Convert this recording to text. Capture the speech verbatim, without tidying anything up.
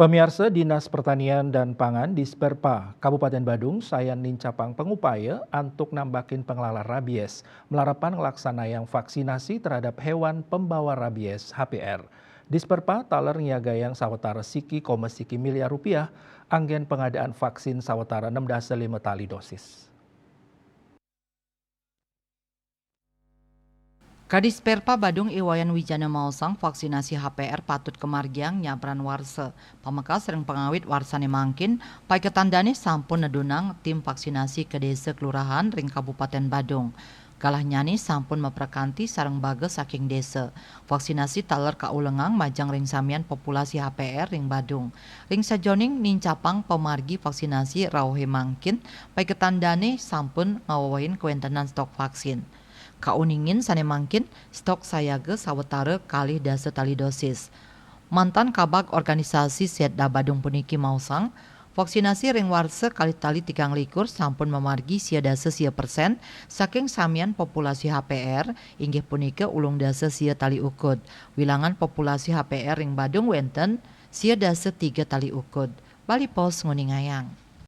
Pamiarsa, Dinas Pertanian dan Pangan, Disperpa, Kabupaten Badung sayan nincapang pangupaya antuk nambakin panglala rabies, malarapan ngalaksanayang vaksinasi terhadap hewan pembawa rabies, H P R. Disperpa taler nyiagayang sawatara siki koma siki miliar rupiah anggén pangadaan vaksin sawatara enam dasa lima tali dosis. Kadisperpa Badung I Wayan Wijana maosang, vaksinasi H P R patut kamargiang nyabran warsa. Pamekas ring pangawit warsané mangkin, paiketan dané sampun nedunang tim vaksinasi ka désa kelurahan ring Kabupaten Badung. Galahnyane sampun maprakanti sareng baga saking désa. Vaksinasi taler kaulengang majeng ring samian populasi H P R ring Badung. Ring sajoning nincapang pamargi vaksinasi rauhé mangkin, paiketan dané sampun ngawewehin kawéntenan stok vaksin. Kauningin sané mangkin, stok sayaga sawatara kalih dasa tali dosis. Mantan Kabag Organisasi Setda Badung puniki maosang, vaksinasi ring warsa kalih tali tigang likur sampun mamargi sia dasa sia persen saking samian populasi H P R, inggih punika ulung dasa sia tali ukud. Wilangan populasi H P R ring Badung wénten sia dasa tiga tali ukud. Bali Post nguningayang.